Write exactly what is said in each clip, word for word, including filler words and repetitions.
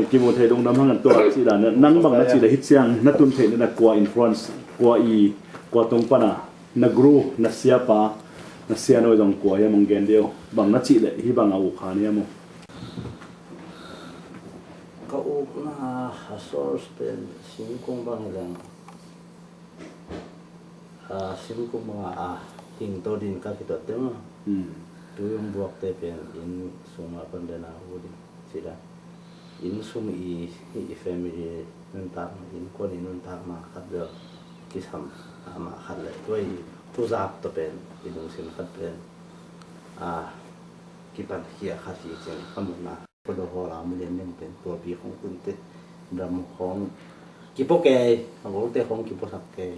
Kimu thei lungdam hang an tua cih dan nang bang na cih le hih ciang na tun theih na kua influence, kua i, kua tung pana na guru, na siapa, na sianoi zong kua hiam hong gen deuh bang na cih le hih bang a uk kha ni hiam uh? Ka ukna a source pen singkung bang hi leng a, simkum banga a hing to din ka kitot te maw. Hmm. Tui hong buakte pen inn sungah pan dena hu ding cih dan. Inn sung i, i family nuntak, innkuan i nuntak ma khat bel kisam a, ma khat le tua i tuzak to pen i lungsim khat pen a, kipan khia khat hi cin ka muhna. Kodo hawl a mu lian lian pen tualpi khong kunte dam khong kipo kei, a golte khong kipo sak kei.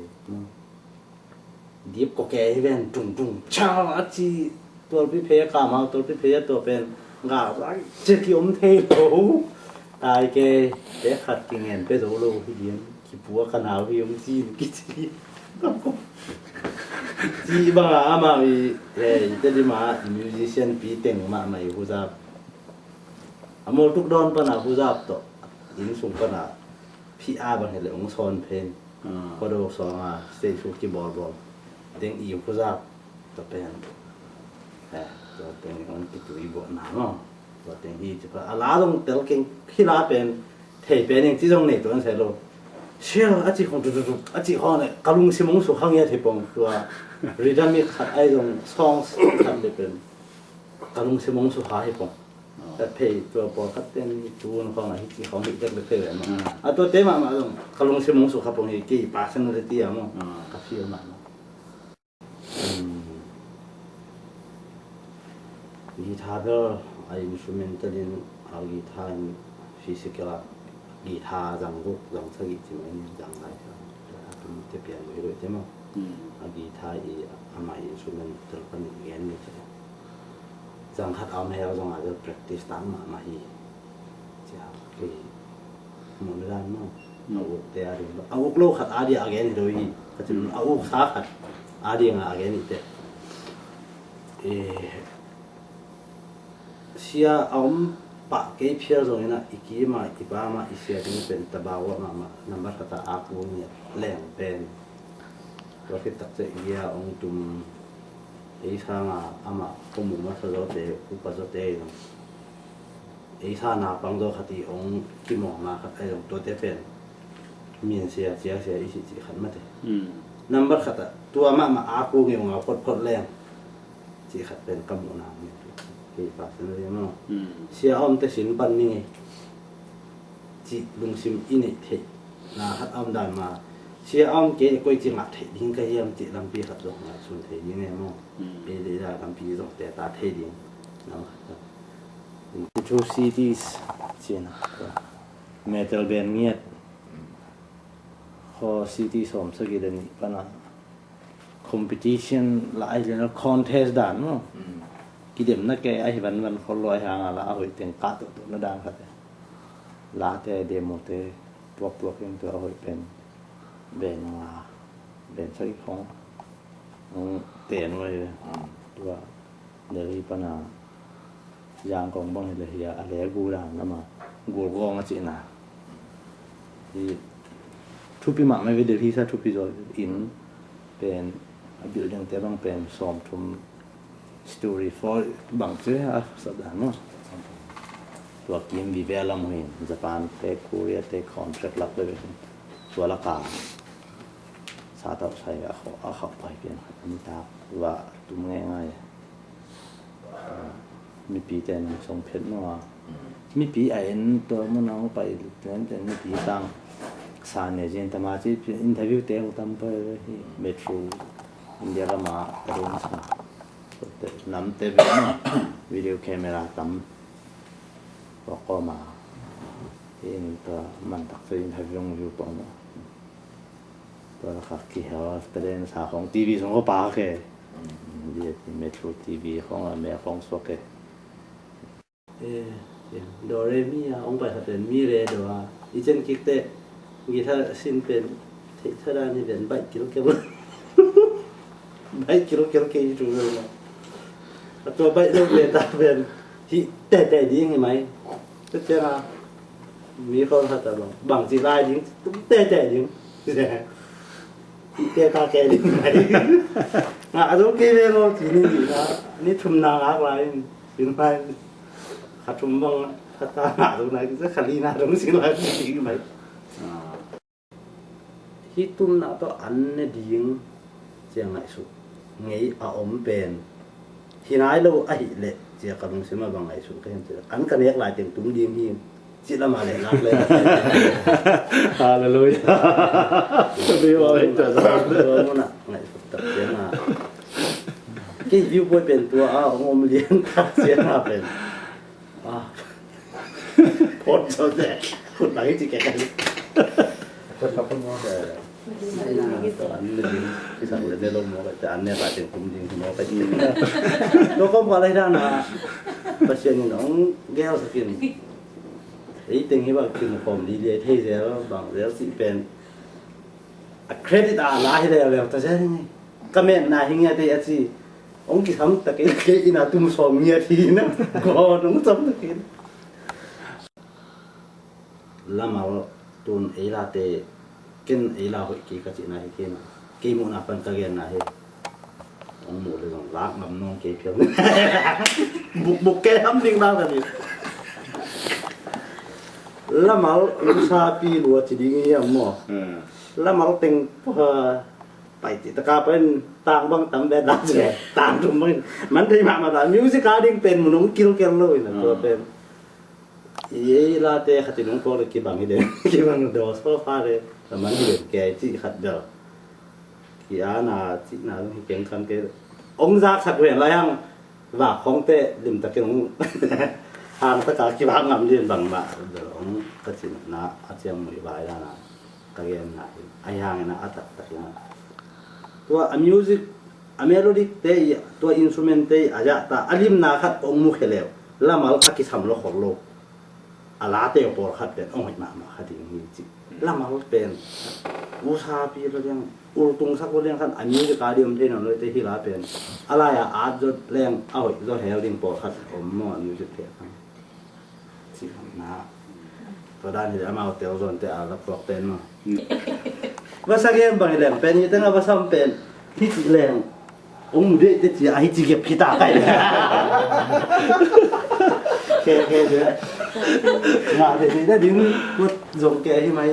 Dip ko kei hi ven tung tung chau a ci tualpi phei a kama tualpi phei a tua pen ga zai ce ki om thei lo. Tai kei te khat ki ngen pe zo lo hi lian. Kipua ka nau hi ung ci kici. Ci banga ama i, eh, i te di ma i musician pi teng ma ma i huzap. A mol tuk don pana huzap to. Inn sung pana phi a bang hele ung son pen. Ah. Kodo songa stage show ki bol bol. Teng i huzap to pen. Eh, to teng ung ki tui bo na no. Tua teng hi ci pa a la dong tel keng khi la pen thei pen eng ci zong nei tuan sai lo. Sia a ci khong tututu a ci khong ne ka lungsim hong su khang ia thei pong tua. Rhythmic khat ai zong songs khat le pen ka lungsim hong su kha hi pong. Ka thei tua pawl khat pen hi tun khong a hi ci khong hi tek le thei le ma. A tua te ma ma zong ka lungsim hong su kha pong hi ki personality a mo. Ka feel ma ma. Guitar bel a instrumental in a guitar in physical a guitar zang guk zang sagih ci mai ni zang lai sa a tum te pian lo hi lo te mo. A guitar i ama instrumental panin gen ni te zang khat a om hel zong a bel practice tang ma ma hi. Cia kei mun dan no. A uk te a ding a uk lo khat a dia a gen hi lo hi. Ka cin a uk sa khat a dia nga a gen hi te. Sia a om pah kei phial zong ina i kima i pama i sia ding pen tabawa mama number khat a a kung ngiat leng pen. Tua khit tak cia i a ong tum ei sanga ama kumu masa zote upa zote zong. Ei sa na pang zo khat i ong kimawng na khat ai zong tuate pen min sia cia sia i si ci khat mate. Number khat a tua mah mah a kung i ong a phot phot leng ci khat pen ka muh na nge tu kei pa sen ri maw. Sia om te sin pan ni nge ci lungsim i neih theih na khat om dan ma sia om kei koi ci ngah theih ding ka hiam ci lampi khat zong ngah sun thei ding nge maw. Ei dei da lampi zong te ta thei ding. Two cities cina metal band ngiat khaw city sawm sagih le nih pana competition la ai le contest dan maw. Kidemna ke ahi van van khaw luai hanga la a hoih teng kah toh toh na dan khat la te demo te puak puak in tua a hoih pen band nga band sagih khong. Ten ngai tua Delhi pana Yangon bang hi le hi a le gu dan lama gul gong a cihna hi. Thupi mah mai ve Delhi sa thupi zaw in pen a building te bang pen sawm thum story for bang cu a sa dan maw. Tua kim vive lam hin Japan te Korea te contract lak ve ve tua laka sa tau sai a khawh a khawh pai pian khat a ni tak va tum ngai ngai. Mipi ten song phet maw a mipi a en tua maw nang pai ten ten mipi tang sa ne zin tama ci interview te hong tam pai hi Metro India lama a dong sa nam te ve maw video camera tam kawkawma in tua man tak sa interview hong view pawh maw. Tua laka kihel talent sa khong T V sung ko pa ke. Dia ti Metro T V khong a me khong suak ke. Eh, do re mi a ong pai khat pen mi re do a i chen kik te guitar sin pen thei thada ni pen bai kil ke bai kil kil ke i tu lo na. A tua bai lo pe ta pen hi te te ding hi mai. Te te na Mi khawng khat a bang, bang ci lai ding, tum tete ding. Ci tete ka ke ding mai. Ngah zo kei ve maw ci ni ding na. Ni thum na ngak lai in, ci mai. Kha thum bang, kha ta ngah zo na, ci kha li na dong ci lai ding mai. Hih tumna tawh an ne ding cia ngaihsut ngei a om pen hi nai lo ahih leh cia ka lungsim a bang ngaihsut ka hiam cih leh an ka nek lai teng tum ding hi. Cih lamah leh lak leh. Halleluiah. Ka view a hih tua munah ngaihsut tak ciangah kei view pawi pen tua a hong om lian tak ciangah pen. Ah. Phot zo te. Khut bang hi ci kek a hi. Khut bang hi maw. An ne ding, kisak le ne lo maw, ka an ne ka teng tum ding hi maw, ka ci. Tua kawmkal lai dan a Pasian in hong gelsak in. Ei teng hi bang kimu khawm lili thei zel, bang zel cih pen. A credit a la hi leuleu ta zel hi. Ka metna hi ngiat ei a ci. Hong kisam ta kei, kei inn a tum sawm ngiat hi na. Gawn hong sam ta kei. Lamal tun ei late ken ei la hoih kei ka cihna hi kei na. Kei muhna pan ka genna hi. Hong muh le zong lak ngam nuam kei phial. Bukbuk kei ham ding na ka ni. Lamal usapi lua ci ding hiam maw? Hmm. Lamal teng pa pai ti taka pen tang bang tam ve dak ci. Tang tum bang man thei mahmah ta. Music a ding pen mun hong kilkel lo in a tua pen. Ei late khat in hong puak le kibang hi den. Kibang daw so fa le. Lamal hi den kei ci khat bel. Ki-ana cihna zong hi keng khan kei. Hong zaksak ven lai hang vak khawngte limtakin hong hang taka kivak ngam ding bangmah bel hong ka cihna a ciang muih vai dana ka genna hi. Ahi hangin a taktakin a tua a music a melody te i tua instrument te i a zahta a limna khat hong mukhia leu lamal a kisam lo khol lo. A late pawlkhat pen hong hoih mahmah kha ding hi ci. Lamal pen usapi lo ding ultungsak lo ding khan a music a ding om thei nawn lo te hi la pen. A lai-a at zo leng a hoih zo hel ding pawlkhat om maw a music te khan. Ci khan na. Tua dan hi le amau tel zon te a la puak pen maw. Vasa game bang hi leng pen hi teng a vasam pen. Hi ci leng. Ong mu deh te ci a hi ci gep kita kai. Ke ke de. Nga de de da ding kut zong ke hi mai.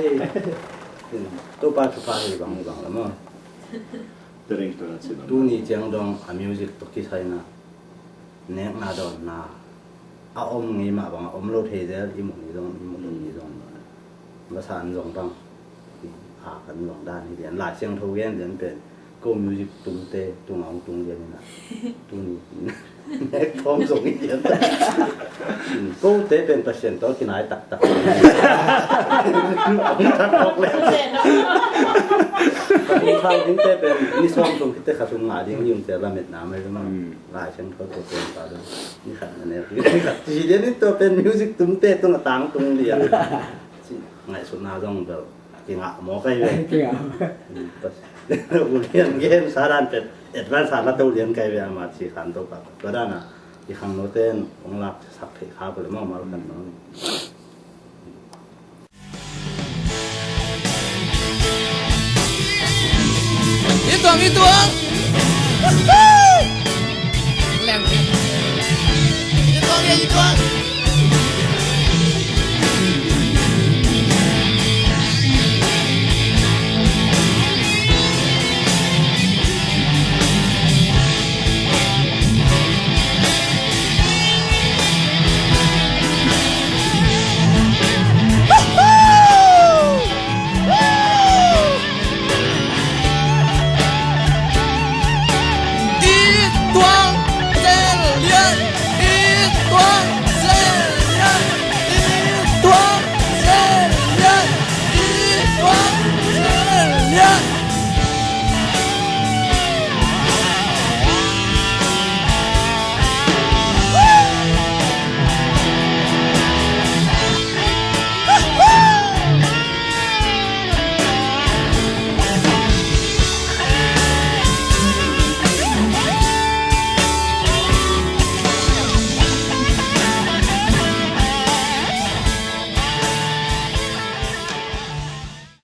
Topa thupha hi bang hi bang la maw. Tuni ciang dong a music tawh kisaina nekna dawnna a om ngei mah bang a om lo thei zel i muh ni zong i muh ni zong. Masa an zong bang a kan zong dan hi lian Lai Siangtho gen lian pen ko music tumte tunga hong tung lian ina tuni nek thawm zong hi lian. Kote pen Pasian tawh kinai taktak. Hong thak kok le. Ka tung khang dingte pen ni sawm tung kite kha tung nga ding hi um te lametna mai zong. Lai Siangtho tua pen pa dong ni khat na nek ni khat ci lian in tua pen music tumte tung a tang tung lian. Ngaihsutna zong bel kingah maw kai ve. Kingah. Ulian gen sa dan pet advance sa na to lian kai ve ama ci khan to pa. Tua dan a i khang no ten ong lak sak thei kha ko le maw mal kan no. I tuang i tuang.